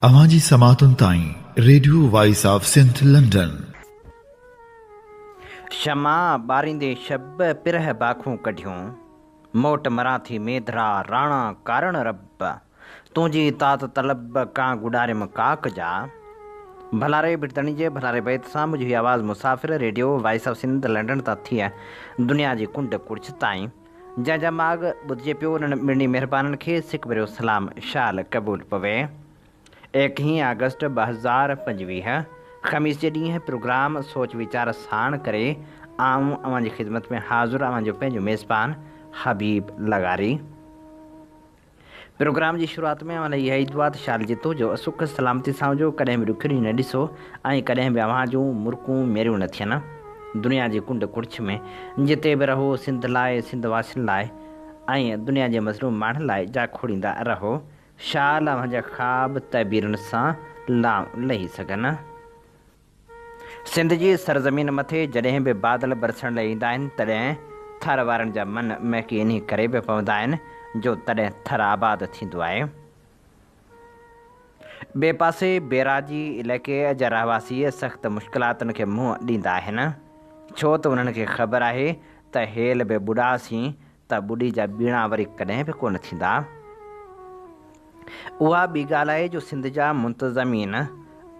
اوهان جي سماعتن تائين radio voice of Sindh London. شمع ٻاريندي شب پرهه باکون ڪڍيون، موٽ مران ٿي ميڌرا راڻا ڪارڻ رب، تنهنجي تات طلب ڪان گڏاريم ڪاڪ جا. ڀلاري ڀٽ-ڌڻي جي ڀلاري بيت سان منهنجي هي آواز مسافر radio voice of Sindh London تان ٿي دنيا جي ڪنڊ ڪڙڇ تائين جنهن جا ماڳ ٻڌجي پيو انهن مڙني مهربانن کي سڪ ڀريو سلام شال قبول پوي. ايڪهين آگسٽ 2025 خميس جي ڏينهن پروگرام سوچ ويچار ساڻ ڪري آئون اوهان جي خدمت ۾ حاضر اوهان جو پنهنجو ميزبان حبيب لغاري. پروگرام جي شروعات ۾ اوهان لاء اها ئي دعا ته شال جتو جو سک سلامتي سان هجو، ڪڏهن به ڏکيو ڏينهن نه ڏسو ۽ ڪڏهن به اوهان جون مرڪون ميريون نه ٿين. دنيا جي ڪنڊ ڪڙڇ ۾ جتي به رهو سنڌ لاء، سنڌ واسين لاء ۽ دنيا جي مظلوم ماڻهن لاء جاکوڙيندا رهو. شال اوهان جا خواب تعبيرن سان لانء لهي سگهن. سنڌ جي سرزمين مٿي جڏهن به بادل برسڻ لئي ايندا آهن، تڏهن ٿر وارن جا من مهڪي انهي ڪري به پوندا آهن، جو تڏهن ٿر آباد ٿيندو آهي. ٻئي پاسي بيراجي علائقي جا رهواسي سخت مشڪلاتن کي منهن ڏيندا آهن، ڇو ته انهن کي خبر آهي ته هيل به ٻڏاسين ته ٻڏي جا ٻيڻا وري ڪڏهن به ڪونه ٿيندا. اها ٻي ڳالهه آهي جو سنڌ جا منتظمين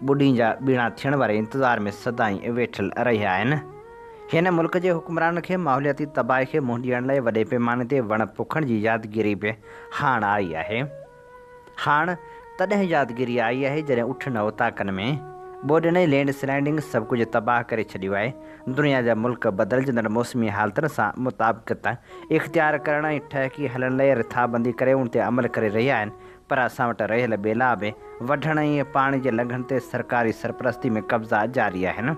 ٻڏين جا ٻيڻا ٿيڻ واري انتظار ۾ سدائين ويٺل رهيا آهن. هن ملڪ جي حڪمرانن کي ماحولياتي تباهي کي منهن ڏيڻ لاء وڏي پيماني تي وڻ پوکڻ جي يادگيري به هاڻ آئي آهي. هاڻ تڏهن يادگيري آئي آهي جڏهن اٺن اوطاقن ۾ ٻوڏن ۽ لينڊ سلائيڊنگ سڀ ڪجهه تباهه ڪري ڇڏيو آهي. دنيا جا ملڪ بدلجندڙ موسمي حالتن سان مطابقت اختيار ڪرڻ ۽ ٺهڪي هلڻ لاء رٿابندي ڪري ان تي عمل ڪري رهيا آهن پر اسان وٽ رهيل ٻيلا به وڍڻ ۽ پاڻي جي لنگهن تي سرڪاري سرپرستي ۾ قبضا جاري آهن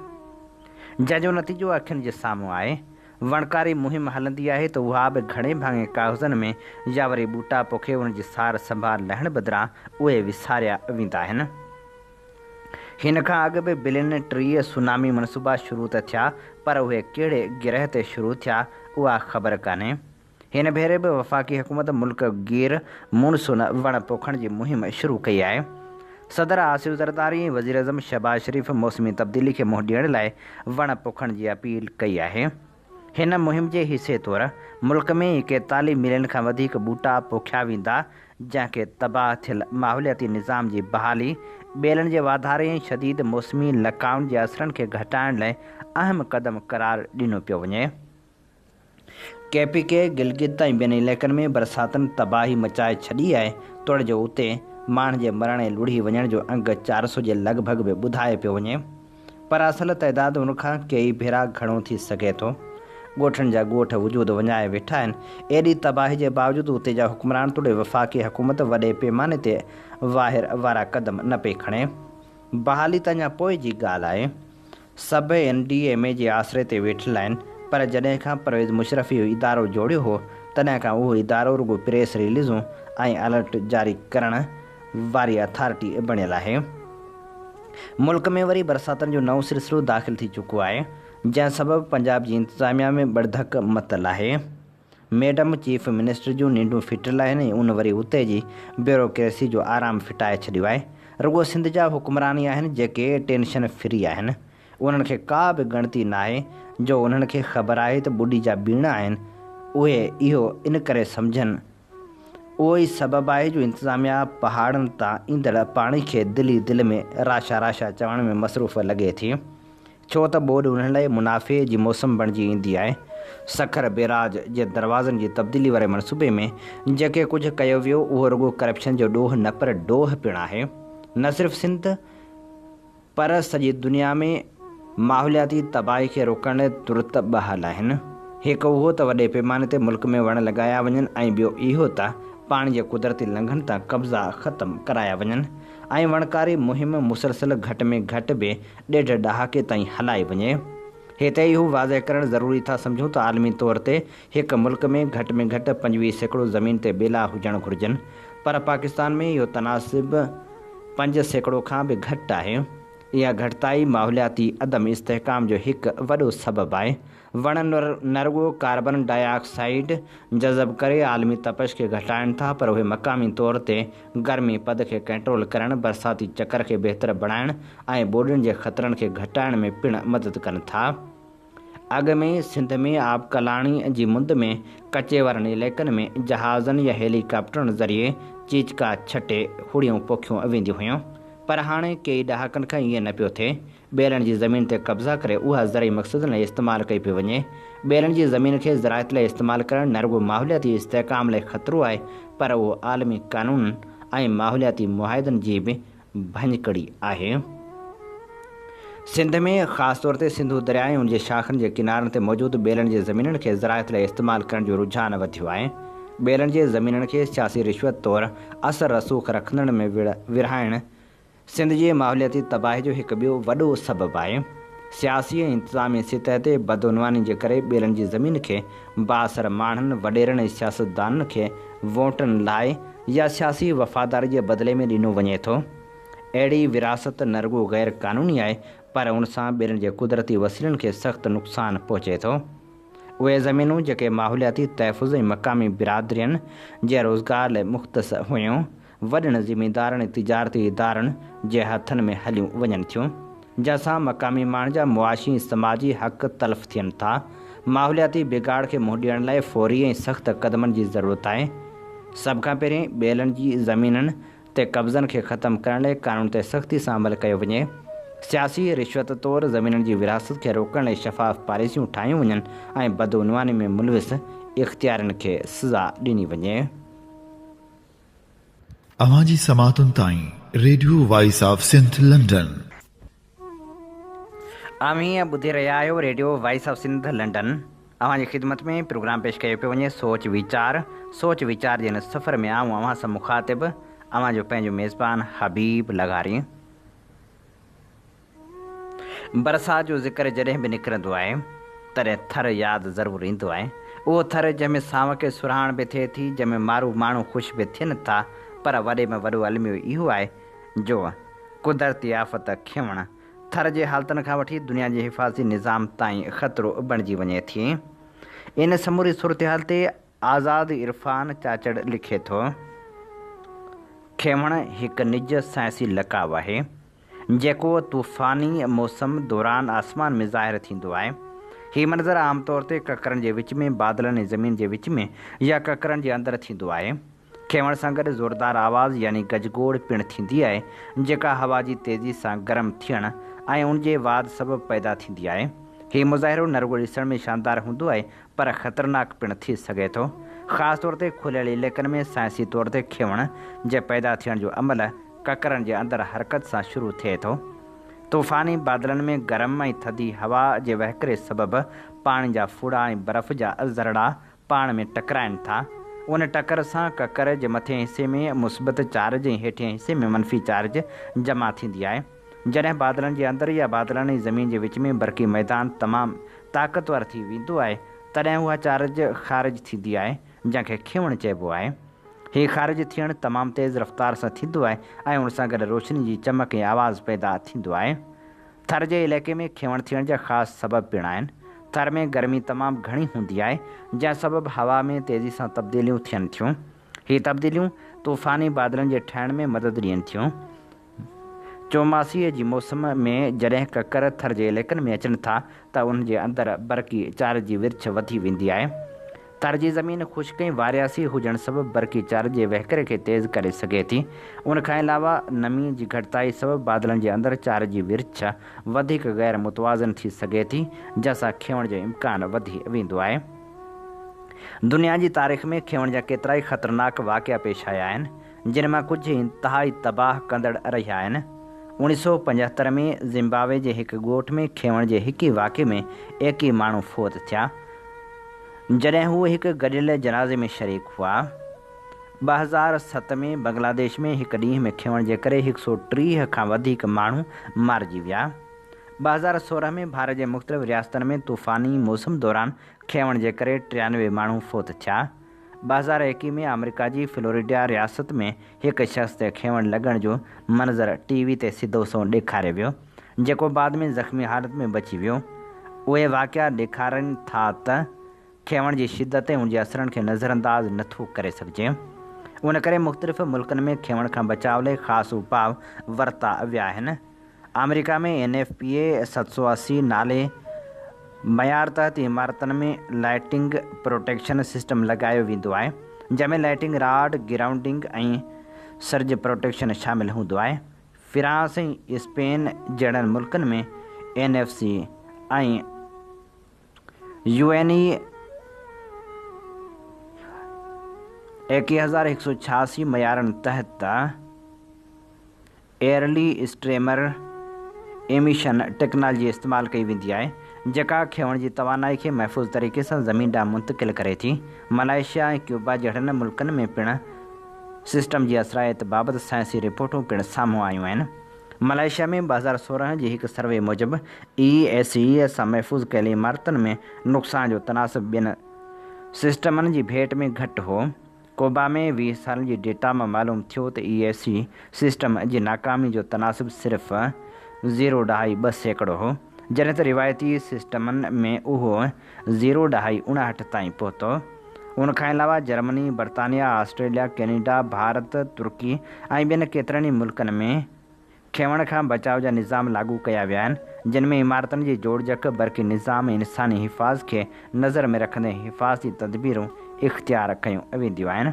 جنهن جو نتيجو اکين جي سامهون آهي. وڻڪاري مهم هلندي آهي ته اها به گهڻي ڀاڱي ڪاغذن ۾ يا وري ٻوٽا پوکي انهن جي سار سنڀال لهڻ بدران اهي وساريا ويندا آهن. هن کان اڳ به بلين ٽري سونامي منصوبا شروع ته ٿيا پر اهي ڪهڙي گرهه تي شروع ٿيا اها خبر ڪانهي. هن ڀيري به وفاقي حڪومت ملڪ گير مونسون وڻ پوکڻ جي مهم شروع ڪئي آهي. صدر آصف زرداري ۽ وزيراعظم شهباز شريف موسمي تبديلي کي منهن ڏيڻ لاء وڻ پوکڻ جي اپيل ڪئي آهي. هن مهم جي حصي طور ملڪ ۾ 41 ملين کان وڌيڪ ٻوٽا پوکيا ويندا، جنهن کي تباهه ٿيل ماحولياتي نظام جي بحالي، ٻيلن جي واڌاري ۽ شديد موسمي لقائن جي اثرن کي گهٽائڻ لاء اهم قدم قرار ڏنو پيو وڃي. ڪي پي ڪي، گلگت ۽ ٻين علائقن ۾ برساتن تباهي مچائي ڇڏي آهي، توڙي جو اتي ماڻهن جي مرڻ ۽ لڙهي وڃڻ جو انگ 400 جي لڳ ڀڳ به ٻڌايو پيو وڃي، پر اصل تعداد ان کان ڪيئي ڀيرا گهڻو ٿي سگهي ٿو. ڳوٺن جا ڳوٺ وجود وڃائي ويٺا آهن. ايڏي تباهي جي باوجود اتي جا حڪمران توڙي وفاقي حڪومت وڏي پيماني تي واهر وارا قدم نه پئي کڻي. بحالي ته اڃا پوء جي ڳالهه آهي. سڀ اين ڊي ايم اي جي آسري تي ويٺل آهن پر جڏهن کان پرويز مشرف اهو ادارو جوڙيو هو تڏهن کان اهو ادارو رڳو پريس رليزون ۽ الرٽ جاري ڪرڻ واري اٿارٽي بڻيل آهي. ملڪ ۾ وري برساتن جو نئون سلسلو داخل ٿي چڪو آهي جنهن سبب پنجاب جي انتظاميا ۾ ٻڙڌڪ متل آهي. ميڊم چيف منسٽر جون ننڊون ڦٽل آهن ۽ ان وري اتي جي بيوروڪريسي جو آرام ڦٽائي ڇڏيو آهي. رڳو سنڌ جا حڪمران ئي آهن جيڪي ٽينشن فري آهن. انهن کي ڪا به ڳڻتي ناهي جو انهن کي خبر آهي ته ٻڏي جا ٻيڻا آهن اهي اهو ان ڪري سمجهن. اهو ئي سبب آهي جو انتظاميا پهاڙن تان ايندڙ پاڻي کي دل ئي دل ۾ راشا راشا چوڻ ۾ مصروف لڳي ٿي. ڇو ته ٻوڏ انهن لاء منافعي جي موسم بڻجي ايندي آهي. سکر بيراج جي دروازن جي تبديلي واري منصوبي ۾ جيڪي ڪجهه ڪيو ويو اهو رڳو ڪرپشن جو ڏوهه نه پر ڊوهه پڻ آهي. نه صرف سنڌ پر سڄي دنيا ۾ ماحولياتي تباهي کي روڪڻ لاء ترت ٻه حل آهن. هڪ اهو ته وڏي پيماني تي ملڪ ۾ وڻ لڳايا وڃن ۽ ٻيو اهو ته پاڻي جي قدرتي لنگهن تان قبضا ختم ڪرايا وڃن. ۽ وڻڪاري مهم مسلسل گهٽ ۾ گهٽ به ڏيڍ ڏهاڪي تائين هلائي وڃي. هتي اهو واضح ڪرڻ ضروري ٿا سمجهون ته عالمي طور تي هڪ ملڪ ۾ گهٽ ۾ گهٽ 25% زمين تي ٻيلا هجڻ گهرجن پر پاڪستان ۾ اهو تناسب 5% کان به گهٽ آهي. اها گهٽتائي ماحولياتي عدم استحڪام جو هڪ وڏو سبب آهي. وڻ نه رڳو ڪاربن ڊاء آڪسائيڊ جذب ڪري عالمي تپش کي گهٽائن ٿا پر اهي مقامي طور تي گرمي پد کي ڪنٽرول ڪرڻ، برساتي چڪر کي بهتر بڻائڻ ۽ ٻوڏن جي خطرن کي گهٽائڻ ۾ پڻ مدد ڪن ٿا. اڳ ۾ سنڌ ۾ آبڪلاڻي جي مند ۾ ڪچي وارن علائقن ۾ جهازن يا هيلي ڪاپٽرن ذريعي چيچڪا ڇٽي هڙيون پوکيون وينديون هيون پر هاڻي ڪيئي ڏهاڪن کان ائين نه پيو ٿئي. ٻيلن جي زمين تي قبضا ڪري اها زرعي مقصدن لاء استعمال ڪئي پئي وڃي. ٻيلن جي زمين کي زراعت لاء استعمال ڪرڻ نه رڳو ماحولياتي استحڪام لاء خطرو آهي پر اهو عالمي قانونن ۽ ماحولياتي معاهدن جي به ڀڃڪڙي آهي. سنڌ ۾ خاص طور تي سنڌو درياء ۽ ان جي شاخن جي ڪنارن تي موجود ٻيلن جي زمينن کي زراعت لاء استعمال ڪرڻ جو رجحان وڌيو آهي. ٻيلن جي زمينن کي سياسي رشوت طور اثر رسوخ رکندڙن ۾ ورهائڻ سنڌ جي ماحولياتي تباهي جو هڪ ٻيو وڏو سبب آهي. سياسي ۽ انتظامي سطح تي بدعنواني جي ڪري ٻيلن جي زمين کي بااثر ماڻهن، وڏيرن ۽ سياستدانن کي ووٽن لاء يا سياسي وفاداري جي بدلي ۾ ڏنو وڃي ٿو. اهڙي ورهاست نه رڳو غير قانوني آهي پر ان سان ٻيلن جي قدرتي وسيلن کي سخت نقصان پهچي ٿو. اهي زمينون جيڪي ماحولياتي تحفظ ۽ مقامي برادرين جي روزگار لاء مختص هيون، وڏن زميندارن ۽ تجارتي ادارن جي هٿن ۾ هليون وڃن ٿيون، جنهن سان مقامي ماڻهن جا معاشي ۽ سماجي حق تلف ٿين ٿا. ماحولياتي بگاڙ کي منهن ڏيڻ لاء فوري ۽ سخت قدمن جي ضرورت آهي. سڀ کان پهرين ٻيلن جي زمينن تي قبضن کي ختم ڪرڻ لاء قانون تي سختي سان عمل ڪيو وڃي، سياسي رشوت طور زمينن جي ورهاست کي روڪڻ لاء شفاف پاليسيون ٺاهيون وڃن ۽ بدعنواني ۾ ملوث اختيارين کي سزا ڏني وڃي. اوهان جي سماعتن تائين radio voice of Sindh London. اوهين ٻڌي رهيا آهيو radio voice of Sindh London. اوهان جي خدمت ۾ پروگرام پيش ڪيو پيو وڃي سوچ ويچار. سوچ ويچار جي هن سفر ۾ آئون اوهان سان مخاطب اوهان جو پنهنجو ميزبان حبيب لغاري. برسات جو ذڪر جڏهن به نڪرندو آهي تڏهن ٿر ياد ضرور ايندو آهي. اهو ٿر جنهن ۾ ساوڪ ۽ سرهاڻ به ٿئي ٿي، جنهن ۾ مارو ماڻهو خوش به ٿين ٿا پر وڏي ۾ وڏو الميو اهو آهي جو قدرتي آفت کيوڻ ٿر جي حالتن کان وٺي دنيا جي حفاظتي نظام تائين خطرو بڻجي وڃي ٿي. ان سموري صورتحال تي آزاد عرفان چاچڙ لکي ٿو، کيوڻ هڪ نج سائنسي لقاء آهي، جيڪو طوفاني موسم دوران آسمان ۾ ظاهر ٿيندو آهي. هي منظر عام طور تي ڪڪرن جي وچ ۾، بادلن ۽ زمين جي وچ ۾ يا ڪڪرن جي اندر ٿيندو آهي. کيوڻ سان گڏ زوردار آواز يعني گجگوڙ پڻ ٿيندي آهي، جيڪا هوا جي تيزي سان گرم ٿيڻ ۽ ان جي واڌ سبب پيدا ٿيندي آهي. هي مظاهرو نه رڳو ڏسڻ ۾ شاندار هوندو آهي، پر خطرناڪ پڻ ٿي سگهي ٿو. خاص طور تي کليل علائقن ۾ سائنسي طور تي کيوڻ جي پيدا ٿيڻ جو عمل ڪڪرن جي اندر حرڪت سان شروع ٿئي ٿو. طوفاني بادلن ۾ گرم ۽ ٿڌي هوا جي وهڪري سبب پاڻي جا ڦڙا ۽ برف جا ذرڙا پاڻ ۾ ٽڪرائن ٿا. ان ٽڪر سان ڪڪر جي مٿئين حصي ۾ مثبت چارج ۽ هيٺئين حصي ۾ منفي چارج جمع ٿيندي آهي. جڏهن بادلن جي اندر يا بادلن ۽ زمين جي وچ ۾ برقي ميدان تمام طاقتور ٿي ويندو آهي، تڏهن اها چارج خارج ٿيندي آهي، جنهن کي کيوڻ چئبو آهي. هي خارج ٿيڻ تمام تيز رفتار سان ٿيندو آهي ۽ ان سان گڏ روشني جي چمڪ ۽ آواز پيدا ٿيندو آهي. ٿر جي علائقي ۾ کيوڻ ٿيڻ جا خاص سبب پڻ آهن. ٿر ۾ گرمي تمام گهڻي هوندي آهي، جنهن سبب هوا ۾ تيزي سان تبديليون ٿين ٿيون. هي تبديليون طوفاني بادلن جي ٺهڻ ۾ مدد ڏين ٿيون. چوماسيء جي موسم ۾ جڏهن ڪڪر ٿر جي علائقن ۾ اچن ٿا ته انهن جي اندر برقي چارج جي ورڇ وڌي ويندي آهي. ٿر جي زمين خشڪ ۽ وارياسي هجڻ سبب برقي چارج جي وهڪري کي تيز ڪري سگهي ٿي. ان کان علاوه نمي جي گهٽتائي سبب بادلن جي اندر چارج جي ورڇ وڌيڪ غير متوازن ٿي سگهي ٿي، جنهن سان کيوڻ جو امڪان وڌي ويندو آهي. دنيا جي تاريخ ۾ کيوڻ جا ڪيترائي خطرناڪ واقعا پيش آيا آهن، جن مان ڪجهه انتهائي تباهه ڪندڙ رهيا آهن. 1975 ۾ زمباوي جي هڪ ڳوٺ ۾ کيوڻ جي هڪ ئي واقعي ۾ 21 ماڻهو فوت ٿيا. جڏهن هو هڪ گڏيل جنازي ۾ شريڪ هئا. 2007 ۾ بنگلاديش ۾ هڪ ڏينهن ۾ کيوڻ جي ڪري 130 کان وڌيڪ ماڻهو مارجي ويا. 2016 ۾ ڀارت جي مختلف رياستن ۾ طوفاني موسم دوران کيوڻ جي ڪري 93 ماڻهو فوت ٿيا. 2021 ۾ آمريڪا جي فلوريڊا رياست ۾ هڪ شخص تي کيوڻ لڳڻ جو منظر ٽي وي تي سڌو سنئون ڏيکاريو ويو. جيڪو بعد ۾ زخمي حالت ۾ بچي ويو. اهي واقعا ڏيکارين ٿا ته کنوڻ جي شدت ۽ ان جي اثرن کي نظرانداز نه ٿو ڪري سگهجي. ان ڪري مختلف ملڪن ۾ کنوڻ کان بچاء لاء خاص اپاء ورتا ويا آهن. آمريڪا ۾ اين ايف پي اي 780 نالي معيار تحت عمارتن ۾ لائٽنگ پروٽيڪشن سسٽم لڳايو ويندو آهي، جنهن ۾ لائٽنگ راڊ، گرائونڊنگ ۽ سرج پروٽيڪشن شامل هوندو آهي. فرانس ۽ اسپين جهڙن ملڪن ۾ N F C ۽ U N اي 21186 معيارن تحت ايئرلي اسٽريمر ايميشن ٽيڪنالاجي استعمال ڪئي ويندي آهي، جيڪا کنوڻ جي توانائي کي محفوظ طريقي سان زمين ڏانهن منتقل ڪري ٿي. ملائيشيا ۽ ڪيوبا جهڙن ملڪن ۾ پڻ سسٽم جي اثرائيت بابت سائنسي رپورٽون پڻ سامهون آيون آهن. ملائيشيا ۾ 2016 جي هڪ سروي موجب اي ايس اي سان محفوظ ڪيل عمارتن ۾ نقصان جو تناسب ٻين سسٽمن جي ڀيٽ ۾ گهٽ هو. ڪوبا ۾ 20 سالن جي ڊيٽا مان معلوم ٿيو ته اي ايس اي سسٽم جي ناڪامي جو تناسب صرف زيرو ڏهائي 2% هو، جڏهن ته روايتي سسٽمن ۾ اهو زيرو ڏهائي 59 تائين پهتو. ان کان علاوه جرمني، برطانيا، آسٽريليا، ڪينيڊا، ڀارت، ترڪي ۽ ٻين ڪيترن ئي ملڪن ۾ کنوڻ کان بچاء جا نظام لاڳو ڪيا ويا آهن، جن ۾ عمارتن جي جوڙجڪ، برقي نظام ۽ انساني حفاظ کي نظر ۾ رکندي حفاظتي تدبيرون اختيار ڪيون وينديون آهن.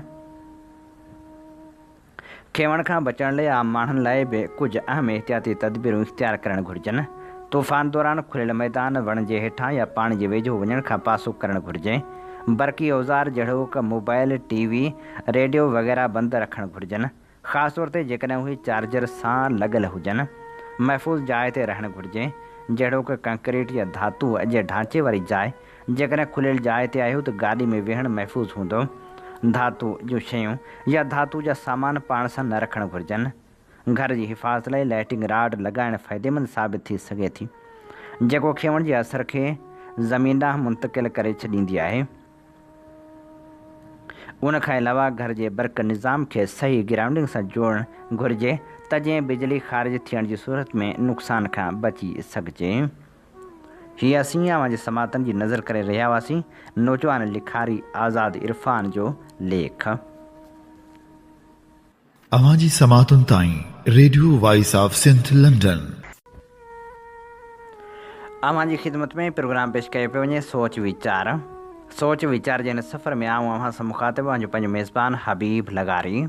کنوڻ کان بچڻ لاء عام ماڻهن لاء به ڪجهه اهم احتياطي تدبيرون اختيار ڪرڻ گهرجن. طوفان دوران کليل ميدان، وڻ جي هيٺان يا پاڻي جي ويجهو وڃڻ کان پاسو ڪرڻ گهرجي. برقي اوزار جهڙوڪ موبائل، ٽي وي، ريڊيو وغيره بند رکڻ گهرجن، خاص طور تي جيڪڏهن اهي چارجر سان لڳل هجن. محفوظ جاء تي رهڻ گهرجي، جهڙوڪ ڪنڪريٽ يا ڌاتوء جي ڍانچي واري جاء. جيڪڏهن کليل جاء تي آهيو ته گاڏي ۾ ويهڻ محفوظ هوندو. ڌاتو جون شيون يا ڌاتو جا سامان پاڻ سان نه رکڻ گهرجن. گهر جي حفاظت لاء لائٽنگ راڊ لڳائڻ فائديمند ثابت ٿي سگهي ٿي، جيڪو کنوڻ جي اثر کي زمين ڏانهن منتقل ڪري ڇڏيندي آهي. ان کان علاوه گهر جي برق نظام کي صحيح گرائونڊنگ سان جوڙڻ گهرجي ته جيئن بجلي خارج ٿيڻ جي صورت ۾ نقصان کان بچي سگهجي. هي اسين اوهان جي سماعتن جي نظر ڪري رهيا هئاسين نوجوان لکاري آزاد عرفان جو ليک. اوهان جي سماعتن تائين radio voice of Sindh London. اوهان جي خدمت ۾ پروگرام پيش ڪيو پيو وڃي سوچ ويچار. سوچ ويچار جي هن سفر ۾ آئون اوهان سان مخاطب اوهان جو پنهنجو ميزبان حبيب لغاري.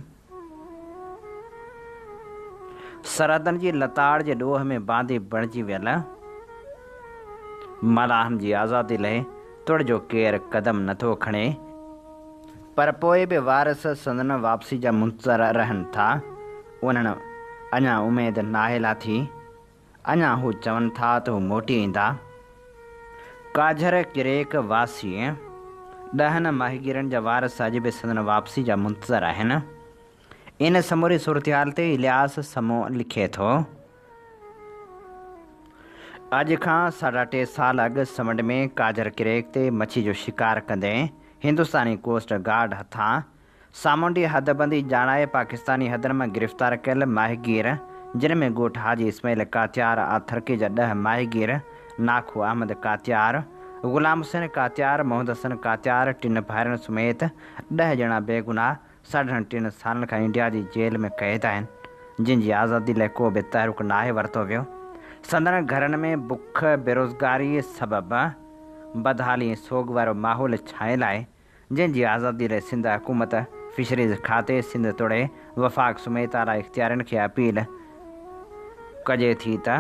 سرحدن جي لتاڙ جي ڏوهه ۾ باندي بڻجي ويل ملاحن جي آزادي لئه تڙ جو ڪير قدم نٿو کڻي، پر پوء به وارث سندن واپسي جا منتظر رهن ٿا، انهن اڃا اميد ناهي لاٿي، اڃا هو چون ٿا ته هو موٽي ايندا. ڪاجهر ڪريڪ واسي ڏهن ماهيگيرن جا وارث اڄ به سندن واپسي جا منتظر آهن. ان سموري صورتحال تي الياس سمو لکي ٿو. اڄ کان ساڍا ٽي سال اڳ سمنڊ ۾ ڪاجهر ڪريڪ تي مڇي جو شڪار ڪندي هندستاني ڪوسٽ گارڊ هٿان سامونڊي حدبندي ڄاڻائي پاڪستاني حدن مان گرفتار ڪيل ماهيگير جن ۾ ڳوٺ حاجي اسماعيل ڪاتيار آٿرڪي جا ڏهه ماهيگير ناکو احمد ڪاتيار، غلام حسين ڪاتيار، محمد حسن ڪاتيار ٽن ڀائرن سميت ڏهه ڄڻا بيگناهه ساڍن ٽن سالن کان انڊيا جي جيل ۾ قيد آهن جن جي آزادي لاء ڪو به تحرڪ ناهي ورتو ويو سندن گهرن ۾ بک بيروزگاري سبب بدحالي ۽ سوڳ وارو ماحول ڇانيل آهي جنهن جي آزادي لاء سنڌ حڪومت، فشريز کاتي، سنڌ توڙي وفاق سميت اعليٰ اختيارين کي اپيل ڪجي ٿي ته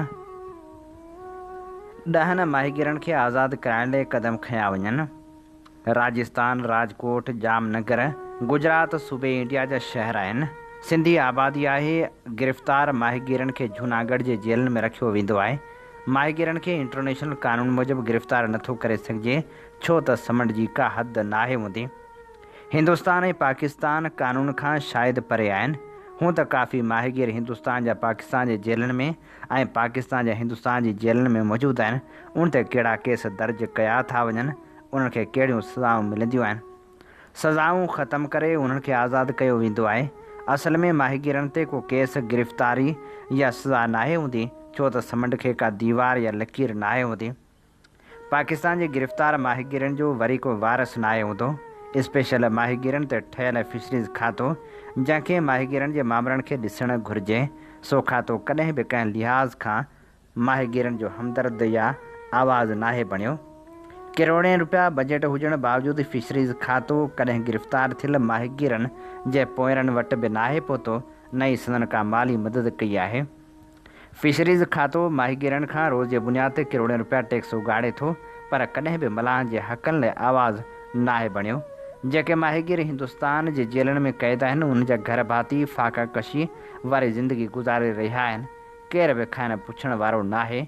ڏهن ماهيگيرن کي آزاد ڪرائڻ لاء قدم کنيا وڃن. راجستان، راجڪوٽ، ڄام نگر، گجرات صوبي انڊيا جا شهر آهن. سنڌي آبادي آهي. گرفتار ماهيگيرن کي جهوناڳڙهه جي جيلن ۾ رکيو ويندو آهي. ماهيگيرن کي انٽرنيشنل قانون موجب گرفتار نٿو ڪري سگهجي ڇو ته سمنڊ جي ڪا حد ناهي هوندي. هندستان ۽ پاڪستان قانون کان شايد پري آهن. هون ته ڪافي ماهيگير هندستان جا پاڪستان جي جيلن ۾ ۽ پاڪستان جا هندستان جي جيلن ۾ موجود آهن. ان تي ڪهڙا ڪيس درج ڪيا ٿا وڃن، انهن کي ڪهڙيون سزائون ملنديون آهن. سزائون ختم ڪري انهن کي آزاد ڪيو ويندو آهي. اصل ۾ ماهيگيرن تي ڪو ڪيس، گرفتاري يا سزا ناهي هوندي. ڇو ته سمنڊ کي ڪا ديوار يا لڪير ناهي هوندي. پاڪستان جي گرفتار ماهيگيرن جو وري ڪو وارث ناهي هوندو. اسپيشل ماهيگيرن تي ٺهيل فشريز کاتو جنهن کي ماهيگيرن جي مامرن کي ڏسڻ گهرجي سو کاتو ڪڏهن به ڪنهن لحاظ کان ماهيگيرن جو همدرد يا آواز ناهي بڻيو. ڪروڙين رپيا بجيٽ هجڻ باوجود فشريز کاتو ڪڏهن گرفتار ٿيل ماهيگيرن جي پوئيرن وٽ به ناهي پهتو نه ئي سندن ڪا مالي مدد ڪئي آهي. فشريز کاتو ماهيگيرن کان روز جي بنياد تي ڪروڙين رپيا ٽيڪس اڳاڙي ٿو پر ڪڏهن به ملاحن جي حقن لاء آواز ناهي بڻيو. جيڪي ماهيگير هندستان جي جيلن ۾ قيد آهن انهن جا گهر ڀاتي فاقه ڪشي واري زندگي گذاري رهيا آهن. ڪير به کانئن پڇڻ وارو ناهي،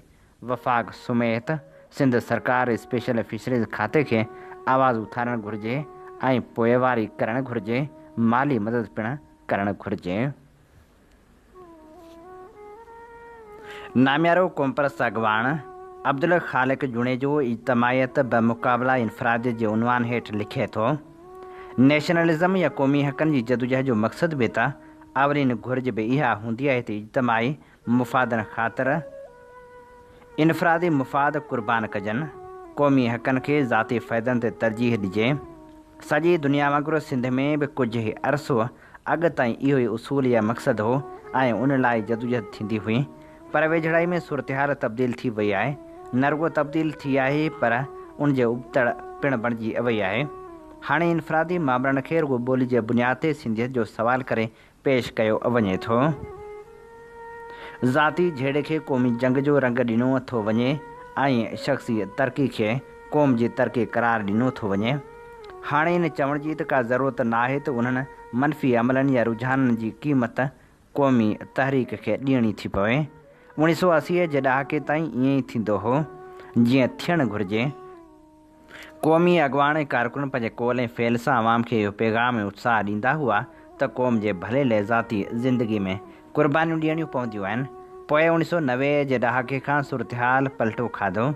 وفاق سميت سنڌ سرڪار اسپيشل فشريز کاتي کي آواز اٿارڻ گهرجي ۽ پوئواري ڪرڻ گهرجي، مالي مدد پڻ ڪرڻ گهرجي. ناميارو قومپرست اڳواڻ عبدالخالق جوڻيجو اجتماعيت بمقابله انفراديت جي عنوان هيٺ لکي ٿو، نيشنلزم يا قومي حقن جي جدوجهد جو مقصد به ته اولين گهرج به اها هوندي آهي ته اجتماعي مفادن خاطر انفرادي مفاد قربان ڪجن، قومي حقن کي ذاتي فائدن تي ترجيح ڏجي. سڄي دنيا وانگر سنڌ ۾ به ڪجهه عرصو اڳ تائين اهو ئي اصول يا مقصد هو ۽ ان لاء جدوجهد ٿيندي هئي پر ويجهڙائي ۾ صورتحال تبديل ٿي وئي آهي، نه رڳو تبديل ٿي آهي پر ان جي ابتڙ پڻ بڻجي وئي آهي. هاڻي انفرادي مامرن کي رڳو ٻولي جي بنياد تي سنڌيت جو سوال ڪري پيش ڪيو وڃي ٿو. ذاتي جهيڙي کي قومي جنگ جو رنگ ڏنو ٿو وڃي ۽ شخصي ترقي کي قوم جي ترقي قرار ڏنو ٿو وڃي. هاڻي ان چوڻ جي ته ڪا ضرورت ناهي ته انهن منفي عملن يا رجحانن جي قيمت قومي تحريڪ کي ڏيڻي ٿي پوي. اوڻيهه سو اسيء جي ڏهاڪي تائين ائين ئي ٿيندو هو، جيئن ٿيڻ گهرجي. قومي اڳواڻ ۽ ڪارڪن پنهنجي قول ۽ فعل سان عوام کي اهو پيغام ۽ اتساهه ڏيندا هئا ته قوم جي ڀلي لئه ذاتي زندگي ۾ قربانيون ڏيڻيون پونديون آهن. پوء اوڻيهه سو 90 جي ڏهاڪي کان صورتحال پلٽو کاڌو.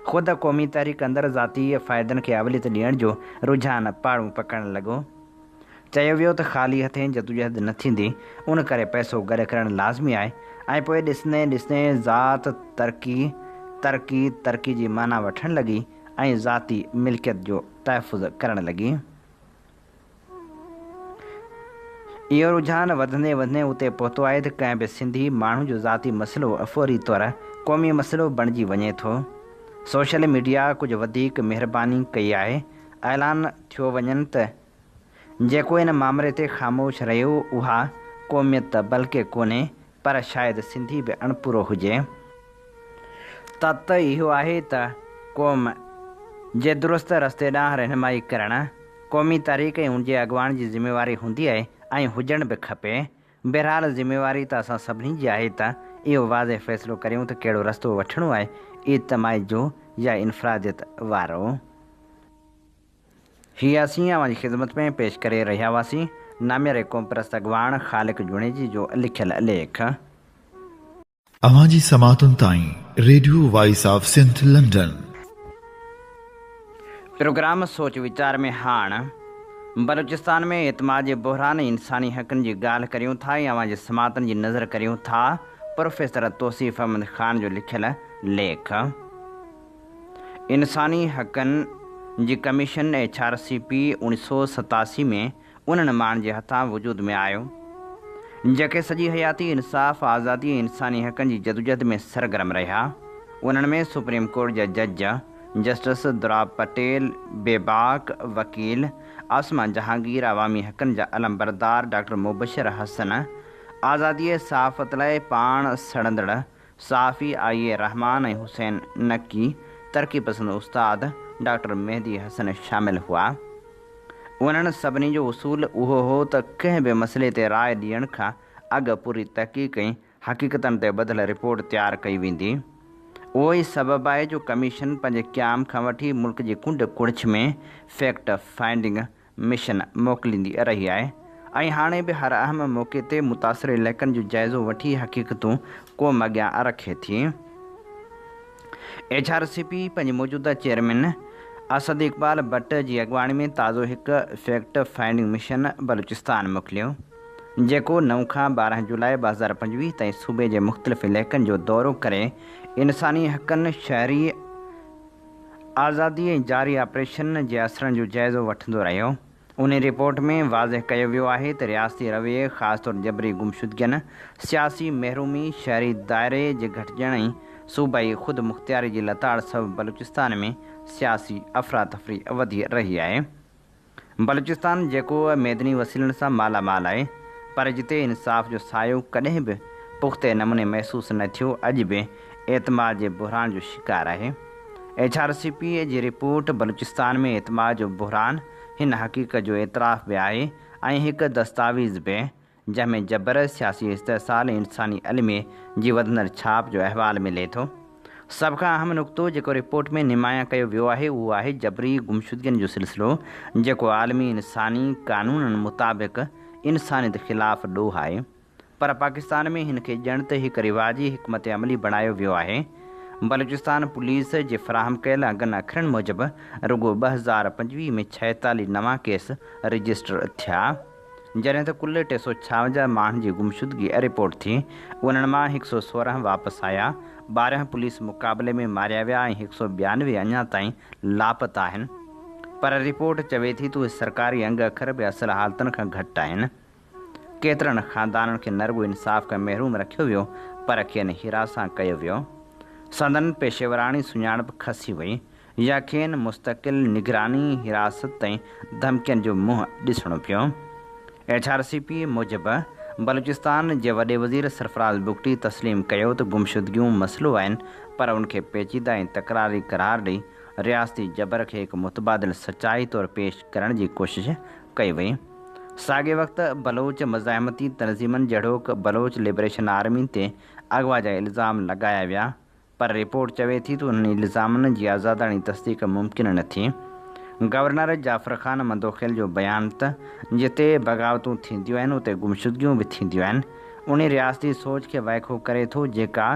خود قومي تحريڪ اندر ذاتي فائدن کي اوليت ڏيڻ جو رجحان پاڙون پڪڙڻ لڳو. چيو ويو ته خالي هٿين جدوجهد نه ٿيندي، ان ڪري پئسو گڏ ڪرڻ لازمي آهي ۽ پوء ڏسندي ڏسندي ذات ترقي، ترقي، ترقي جي معنيٰ وٺڻ لڳي ۽ ذاتي ملڪيت جو تحفظ ڪرڻ لڳي. اهو رجحان وڌندي وڌندي اتي پهتو آهي ته ڪنهن به سنڌي ماڻهو جو ذاتي مسئلو فوري طور قومي مسئلو بڻجي وڃي ٿو. سوشل ميڊيا ڪجهه وڌيڪ مهرباني ڪئي آهي، اعلان ٿيو وڃن ته جيڪو ان مامري تي خاموش رهيو اها قوميت ته بلڪه ڪونهي پر شايد سنڌي به اڻپورو هجي. تت اهو آهي ته قوم جي درست رستي ڏانهن رهنمائي ڪرڻ قومي تحريڪ ۽ ان جي اڳواڻ جي ذميواري هوندي آهي ۽ هجڻ به کپي. بهرحال ذميواري ته اسان سڀني جي آهي ته اهو واضح فيصلو ڪريون ته ڪهڙو رستو وٺڻو آهي اجتماعيت جو يا انفراديت وارو. هي اسين اوهان جي خدمت ۾ پيش ڪري رهيا هئاسين نامياري قومپرست اڳواڻ خالق جوڻيجي جو لکيل ليک. اوهان جي سماعتن تائين radio voice of Sindh London. Programme سوچ ويچار ۾ هاڻ بلوچستان ۾ اعتماد جي بحران ۽ انساني حقن جي ڳالهه ڪريون ٿا ۽ اوهان جي سماعتن جي نظر ڪريون ٿا پروفيسر توصيف احمد خان جو لکيل ليک. انساني حقن جي commission, H R C P, 1987 ۾ انهن ماڻهن جي هٿان وجود ۾ آيو، جيڪي سڄي حياتي انصاف، آزادي ۽ انساني حقن جي جدوجهد ۾ سرگرم رهيا. انهن ۾ سپريم ڪورٽ جا جج، جسٽس دراب پٽيل، بيباڪ وڪيل عاصمه جهانگير، عوامي حقن جا علمبردار ڊاڪٽر مبشر حسن، آزاديء صحافت لاء پاڻ سڙندڙ صحافي آء اي رحمان ۽ حسين نقي، ترقي پسند استاد ڊاڪٽر مهدي حسن شامل هئا. انهن سڀني جو اصول اهو هو ته ڪنهن به مسئلي تي راء ڏيڻ کان اڳ پوري تحقيق ۽ حقيقتن تي ٻڌل رپورٽ تيار ڪئي ويندي. اهو ئي سبب آهي جو ڪميشن پنهنجي قيام کان وٺي ملڪ جي ڪنڊ ڪڙڇ ۾ فيڪٽ فائنڊنگ مشن موڪليندي رهي آهي ۽ هاڻي به هر اهم موقعي تي متاثر علائقن جو جائزو وٺي حقيقتون قوم اڳيان رکي ٿي. ايڇ آر سي پي پنهنجي موجوده چيئرمين اسد اقبال بٽ جي اڳواڻي ۾ تازو هڪ فيڪٽ فائنڊنگ مشن بلوچستان موڪليو. جيڪو نو کان 12 جولاء 2025 تائين صوبي جي مختلف علائقن جو دورو ڪري انساني حقن، شهري آزادي ۽ جاري آپريشن جي اثرن جو جائزو وٺندو رهيو. انهي رپورٽ ۾ واضح ڪيو ويو آهي ته رياستي رويي خاص طور جبري گمشدگين، سياسي محرومي، شهري دائري جي گهٽجڻ ۽ صوبائي خودمختياري جي لتاڙ سبب بلوچستان ۾ سياسي افراتفري وڌي رهي آهي. بلوچستان جيڪو معدني وسيلن سان مالا مال آهي پر جتي انصاف جو سايو ڪڏهن به پختي نموني محسوس نه ٿيو اڄ به اعتماد جي بحران جو شڪار آهي. ايڇ آر سي پي جي رپورٽ بلوچستان ۾ اعتماد جو بحران هن حقيقت جو اعتراف به آهي ۽ هڪ دستاويز به جنهن ۾ جبر، سياسي استحصال ۽ انساني الميي جي وڌندڙ ڇاپ جو احوال ملي ٿو. سڀ کان اهم نقطو جيڪو رپورٽ ۾ نمايان ڪيو ويو آهي اهو آهي جبري گمشدگين جو سلسلو جيڪو عالمي انساني قانونن مطابق انسانيت خلاف ڏوهه آهي پر پاڪستان ۾ هن کي ڄڻ ته هڪ رواجي حڪمت عملي بڻايو ويو آهي. بلوچستان پوليس جي فراهم ڪيل انگن اکرن موجب رڳو 2025 ۾ 46 نوان ڪيس رجسٽر ٿيا. جڏهن ته ڪل 356 ماڻهن جي گمشدگي رپورٽ ٿي، انهن مان 116 واپس آيا، 12 پوليس مقابلي ۾ ماريا ويا ۽ 192 اڃا تائين لاپتا آهن. پر رپورٽ چوي ٿي ته اهي سرڪاري انگ اکر به اصل حالتن کان گهٽ آهن. ڪيترن خاندانن کي نه رڳو انصاف کان محروم رکيو ويو پر کين هراسان ڪيو ويو. سندن پيشيوراڻي سڃاڻپ کسي وئي. يا کين مستقل نگراني، حراست ۽ ڌمڪين جو منهن ڏسڻو پيو. ايڇ آر سي پي موجب، بلوچستان جي وڏي وزير سرفراز بگٽي تسليم ڪيو ته گمشدگيون مسئلو آهن پر ان کي پيچيده ۽ تڪراري قرار ڏئي رياستي جبر کي هڪ متبادل سچائي طور پيش ڪرڻ جي ڪوشش ڪئي وئي. ساڳئي وقت بلوچ مزاحمتي تنظيمن جهڙوڪ بلوچ لبريشن آرمي تي اغوا جا الزام لڳايا ويا پر رپورٽ چوي ٿي ته انهن الزامن جي آزاداڻي تصديق ممڪن نه ٿي. گورنر جعفر خان مندوخيل جو بيان ته جتي بغاوتون ٿينديون آهن اتي گمشدگيون به ٿينديون آهن انهي رياستي سوچ کي وائکو ڪري ٿو جيڪا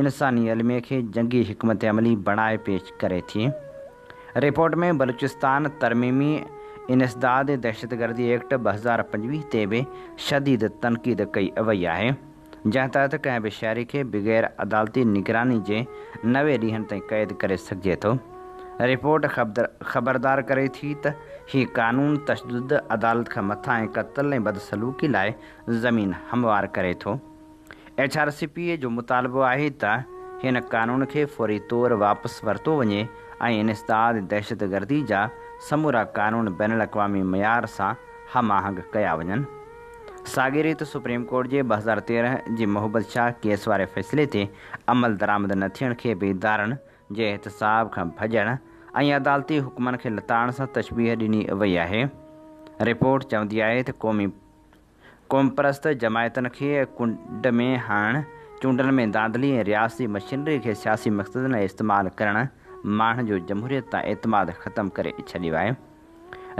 انساني الميي کي جنگي حڪمت عملي بڻائي پيش ڪري ٿي. رپورٽ ۾ بلوچستان ترميمي انسداد دهشتگردي ايڪٽ 2025 تي به شديد تنقيد ڪئي وئي آهي. جنهن تحت ڪنهن به شهري کي بغير عدالتي نگراني جي 90 ڏينهن تائين قيد ڪري سگهجي ٿو. رپورٽ خبردار ڪري ٿي ته هي قانون تشدد، عدالت کان مٿان ۽ قتل ۽ بدسلوڪي لاء زمين هموار ڪري ٿو. ايڇ آر سي پي جو مطالبو آهي ته هن قانون کي فوري طور واپس ورتو وڃي ۽ انسداد دهشتگردي جا سمورا قانون بين الاقوامي معيار سان هم آهنگ ڪيا وڃن. ساڳي ريت سپريم ڪورٽ جي 2013 جي محبت شاهه ڪيس واري فيصلي تي عملدرآمد نه ٿيڻ کي به ادارن جي احتساب کان ڀڄڻ ۽ عدالتي حڪمن کي لتاڙڻ سان تشبيهه ڏني وئي آهي. رپورٽ چوندي آهي ته قومي قومپرست جماعتن کي ڪنڊ ۾ هڻڻ، چونڊن ۾ ڌانڌلي ۽ رياستي مشينري کي سياسي مقصدن لاء استعمال ڪرڻ ماڻهن جو جمهوريت تان اعتماد ختم ڪري ڇڏيو آهي.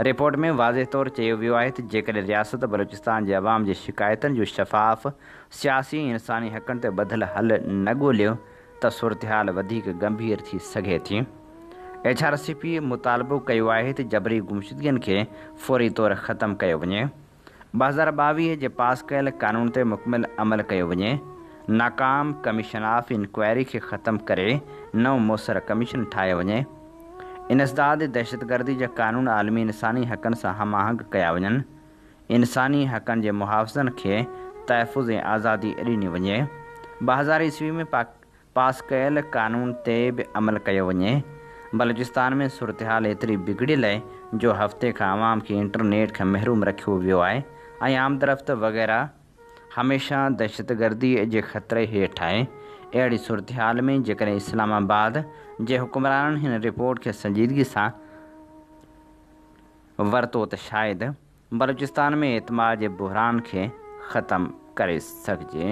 رپورٽ ۾ واضح طور چيو ويو آهي ته جيڪڏهن رياست بلوچستان جي عوام جي شڪايتن جو شفاف، سياسي ۽ انساني حقن تي ٻڌل حل نه ڳوليو ته صورتحال وڌيڪ ڳنڀير ٿي سگهي ٿي. ايڇ آر سي پي مطالبو ڪيو آهي ته جبري گمشدگين کي فوري طور ختم ڪيو وڃي، 2022 جي پاس ڪيل قانون تي مڪمل عمل ڪيو وڃي، ناڪام ڪميشن آف انڪوائري کي ختم ڪري نئون موثر ڪميشن ٺاهيو وڃي. انسداد دهشتگردي جا قانون عالمي انساني حقن سان هم آهنگ ڪيا وڃن، انساني حقن جي محافظن کي تحفظ ۽ آزادي ڏني وڃي، 2000 عيسوي ۾ پاس ڪيل قانون تي به عمل ڪيو وڃي، بلوچستان ۾ صورتحال ايتري بگڙيل آهي جو هفتي کان عوام کي انٽرنيٽ کان محروم رکيو ويو آهي ۽ آمدرفت وغيره هميشه دهشتگرديء جي خطري هيٺ آهي. اهڙي صورتحال ۾ جيڪڏهن اسلام آباد جي حڪمرانن هن رپورٽ کي سنجيدگي سان ورتو ته شايد بلوچستان ۾ اعتماد جي بحران کي ختم ڪري سگهجي.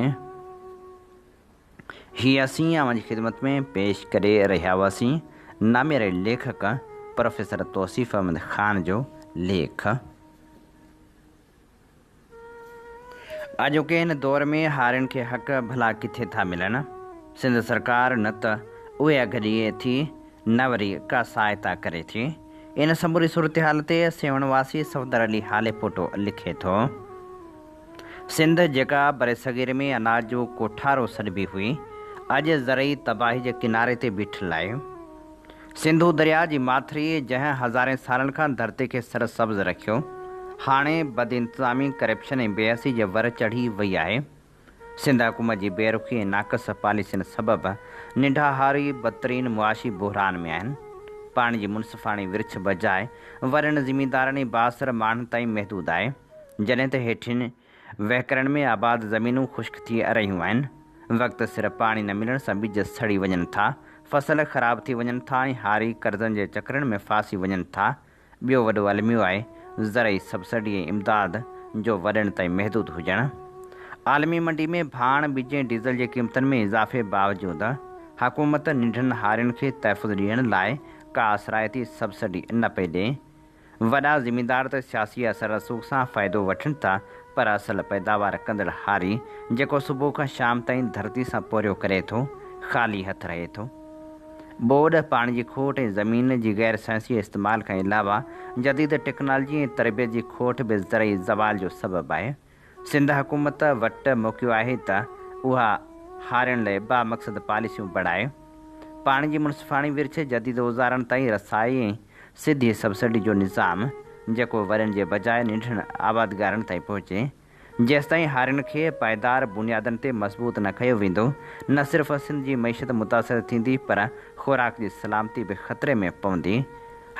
هي اسين اوهان جي خدمت ۾ پيش ڪري رهيا هئاسين نامياري ليکڪ پروفيسر توصيف احمد خان جو ليک. اڄوڪي هن دور ۾ هارين کي حق ڀلا ڪٿي ٿا ملن؟ سنڌ سرڪار نه ته اهي اگهه ڏئي ٿي نه وري ڪا سهائتا ڪري ٿي. ان سموري صورتحال تي سيوهڻ واسي صفدر علي هاليپوٽو لکي ٿو. سنڌ جيڪا برصغير ۾ اناج جو ڪوٺارو سڏبي هئي، اڄ زرعي تباهي جي ڪناري تي بيٺل آهي. سنڌو درياء جي ماٿري جنهن هزارين سالن کان ڌرتي کي سر سبز رکيو، هاڻي بدانتظامي، ڪرپشن ۽ بيحسي جي ور چڙهي وئي آهي. سنڌ حڪومت جي بي رخي ۽ ناقص پاليسين سبب ننڍا هاري بدترين معاشي بحران ۾ آهن. پاڻي جي منصفاڻي ورڇ بجاء وڏن زميندارن ۽ بااثر ماڻهن تائين محدود آهي. جڏهن ته هيٺين وهڪرن ۾ آباد زمينون خشڪ ٿي رهيون آهن. وقت سر پاڻي نه ملڻ سان ٻج سڙي وڃن ٿا، فصل خراب ٿي وڃن ٿا ۽ هاري قرضن جي چڪرن ۾ ڦاسي وڃن ٿا. ٻيو وڏو الميو آهي زرعي سبسڊي ۽ امداد جو وڏن تائين محدود هجڻ. عالمي منڊي ۾ ڀاڻ، ٻج ۽ ڊيزل جي قيمتن ۾ اضافي باوجود حڪومت ننڍن هارين کي تحفظ ڏيڻ لاء ڪا اثرائتي سبسڊي نه پئي ڏئي. وڏا زميندار ته سياسي اثر رسوخ سان فائدو وٺن ٿا پر اصل پيداوار ڪندڙ هاري جيڪو صبح کان شام تائين ڌرتي سان پورهيو ڪري ٿو، خالي هٿ رهي ٿو. ٻوڏ، پاڻي جي کوٽ ۽ زمين جي غير سائنسي استعمال کان علاوه جديد ٽيڪنالاجي ۽ تربيت جي کوٽ به زرعي زوال جو سبب آهي. سنڌ حڪومت وٽ موقعو آهي ته اها هارين لاء بامقصد پاليسيون بڻائي، پاڻي جي منصفاڻي ورڇ، جديد اوزارن تائين رسائي ۽ سڌي سبسڊي جو نظام، جيڪو وڏن جي بجاء ننڍن آبادگارن تائين پهچي. جيستائين هارين کي پائيدار بنيادن تي مضبوط نه ڪيو ويندو، نه صرف سنڌ جي معيشت متاثر ٿيندي پر خوراڪ جي سلامتي به خطري ۾ پوندي.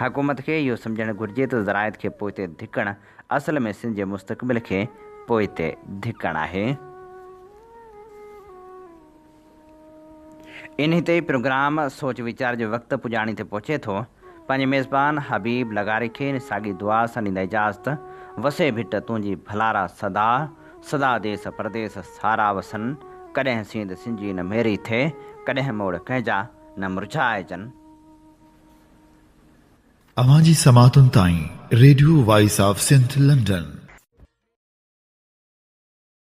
حڪومت کي اهو سمجهڻ گهرجي ته زراعت کي پوئتي ڌڪڻ اصل ۾ سنڌ جي مستقبل کي پوئتي ڌڪڻ آهي. انهي تي پروگرام سوچ ويچار جو وقت پڄاڻي تي پهچي ٿو. پنهنجي ميزبان حبيب لغاري کي ان ساڳي دعا سان ڏيندا اجازت، وسي ڀٽ تنهنجي ڀلارا سدا، سدا ديس پرديس سارا وسن، ڪڏهن سينڌ سنجي نه ميري ٿئي، ڪڏهن موڙ ڪنهن جا نه مرجهائجن. اوهان جي سماعتن تائين radio voice of Sindh London.